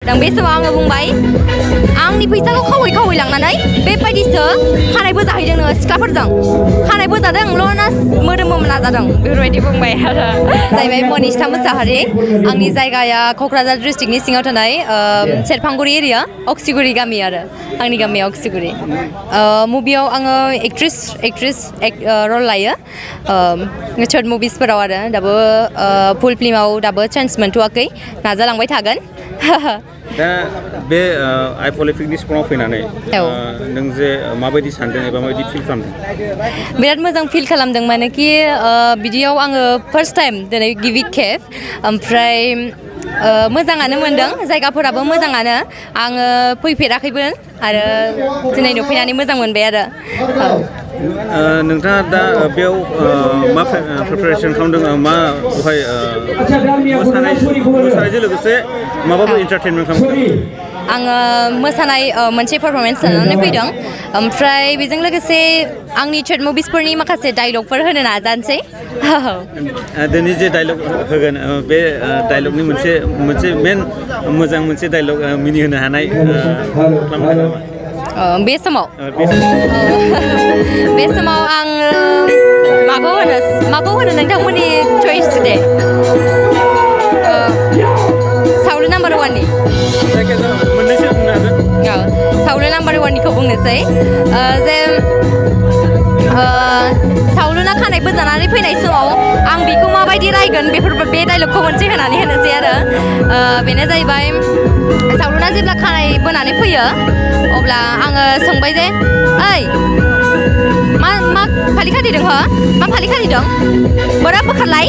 जादों बे समाव आङो बुंबाय आंनि फैसाखौ खावै लांनानै बेबायदिसो खानायबो जाहैदों नोङो सिख्लाफोरजों खानायबो जादोंल' ना मोदोमबो नाजादों बेफोरबायदि बुंबाय आरो जाहैबाय मनिस्था मोसाहारि आंनि जायगाया क'क्राझार डिस्ट्रिक्टनि सिङाव थानाय सेरफांगुरि एरिया अक्सिगुरि गामि आरो आंनि गामिया अक्सिगुरि मुभियाव आङो एक्ट्रेस रल लायो शर्ट मुभिसफोराव आरो दाबो फुल फिल्माव दाबो चान्स मोनथ'वाखै नाजालांबाय थागोन दा बे आइफल इफेक्टनि सिङाव फैनानै नों जे माबायदि सानदों एबा माबायदि फिल खालामदों बिराद मोजां फिल खालामदों मानोखि बिदियाव आङो फार्स्ट टाइम दिनै गिबि खेब ओमफ्राय मोजाङानो मोनदों जायगाफोराबो मोजाङानो आङो फैफेराखैबो आरो दिनै नुफैनानै मोजां मोनबाय आरो नोंथाङा दा बेयाव मा प्रिपारेसन खालामदों मा बेवहाय मोसानायजों लोगोसे माबाफोर एन्टारटेनमेन्ट खालामदों आङो मोसानाय मोनसे पारफरमेन्स लानानै फैदों ओमफ्राय बेजों लोगोसे आंनि शर्ट मुभिसफोरनि माखासे डायलगफोर होनो नाजानोसै दिनै जे डायलग होगोन बे डायलगनि मोनसे मेन मोजां मोनसे डायलग मिनिहोनो हानाय बे समाव आं माखौ होनो नोंथांमोननि चइस दे सावलु नाम्बार वाननि सावलु नाम्बार वाननिखौ बुंनोसै जे सावलुना खानायबो जानानै फैनाय समाव आं बेखौ माबायदि रायगोन बे डायलगखौ मोनसे होनानै होनोसै आरो बेनो जाहैबाय सावलुना जेब्ला खानाय बोनानै फैयो अब्ला आङो सोंबाय जे ओइ मा फालि खादिदों हो मा फालि खादिदों बोरा बोखारलाय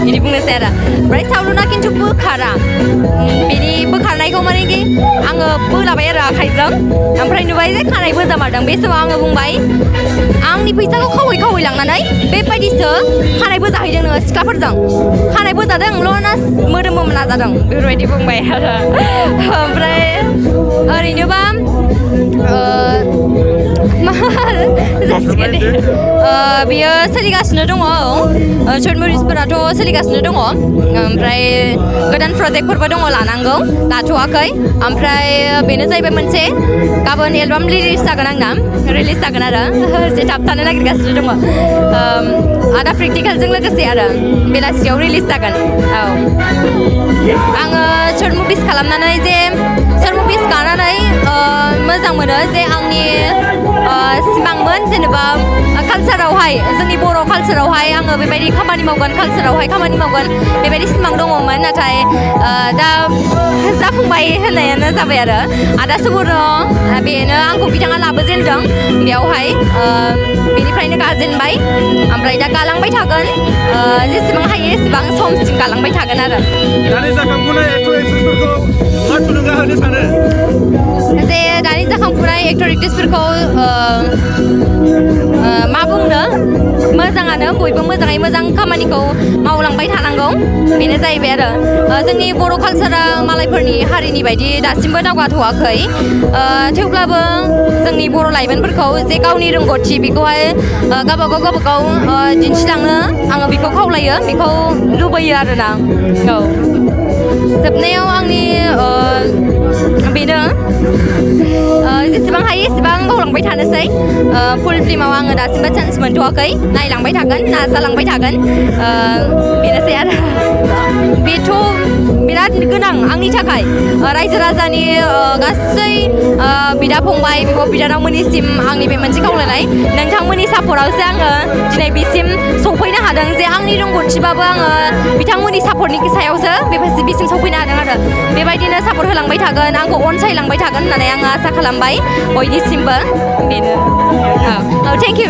बिदि बुंनोसै आरो ओमफ्राय सावलुना खिन्थु बोखारा बिनि बोखारनायखौ मानेकि आङो बोलाबाय आरो आखाइजों ओमफ्राय नुबाय जे खानाय बोजामारदों बे समाव आङो बुंबाय आंनि फैसाखौ खावै लांनानै बेबायदिसो खानायबो जाहैदों नोङो सिख्लाफोरजों खानायबो जादोंल' ना मोदोमबो नाजादों बेफोरबायदि बुंबाय आरो ओमफ्राय ओरैनोबा जासिगोन दे बियो सोलिगासिनो दङ शर्ट मुभिसफोराथ' सोलिगासिनो दङ ओमफ्राय गोदान प्रजेक्टफोरबो दङ लानांगौ लाथ'वाखै ओमफ्राय बेनो जाहैबाय मोनसे गाबोन एलबाम रिलिज जागोन आंना रिलिज जागोन आरो एसे थाब थानो नागिरगासिनो दङ आदा प्रेक्टिकेलजों लोगोसे आरो बेलासियाव रिलिज जागोन औ आङो शर्ट मुभिस खालामनानै जे शर्ट मुभिस गानानै मोजां मोनो जे आंनि सिमांमोन जेनेबा कालचारावहाय जोंनि बर' कालचारावहाय आङो बेबायदि खामानि मावगोन कालचारावहाय खामानि मावगोन बेबायदि सिमां दङमोन नाथाय दा जाफुंबाय होननायानो जाबाय आरो आदा सुबुर्ण बेनो आंखौ बिथाङा लाबोजेनदों बेयावहाय बेनिफ्रायनो गाजेनबाय ओमफ्राय दा गालांबाय थागोन जेसेबां हायो एसेबां समसिम गालांबाय थागोन आरो दानि जाखांफुनाय एक्टर एक्ट्रेसफोरखौ मा थुलुंगा होनो सानो जे दानि जाखांफुनाय एक्टर एक्ट्रेसफोरखौ मा बुंनो मोजाङानो बयबो मोजाङै मोजां खामानिखौ मावलांबाय थानांगौ बेनो जाहैबाय आरो जोंनि बर' कालचारा मालायफोरनि हारिनि बायदि दासिमबो दावगाथ'वाखै थेवब्लाबो जोंनि बर' लाइमोनफोरखौ जे गावनि रोंगौथि बेखौहाय गावबागाव दिन्थिलांनो आङो बेखौ खावलायो बेखौ लुबैयो आरोना औ जोबनायाव आंनि बेनो जेसेबां हायो एसेबां मावलांबाय थानोसै फुल फिल्माव आङो दासिमबो चान्स मोनथ'वाखै नायलांबाय थागोन नाजालांबाय थागोन बेनोसै आरो बेथ' बिराद गोनां आंनि थाखाय रायजो राजानि गासै बिदा फंबाय बिब' बिनानावमोननिसिम आंनि बे मोनसे खावलायनाय नोंथांमोननि सापर्टआवसो आङो दिनै बिसिम सफैनो हादों जे आंनि रोंगौथिबाबो आङो बिथांमोननि सापर्टनि सायावसो बिसिम सफैनो हादों आरो बेबायदिनो सापर्ट होलांबाय थागोन आंखौ अनसायलांबाय थागोन होननानै आङो आसा खालामबाय बयनिसिमबो बेनो औ थेंक इउ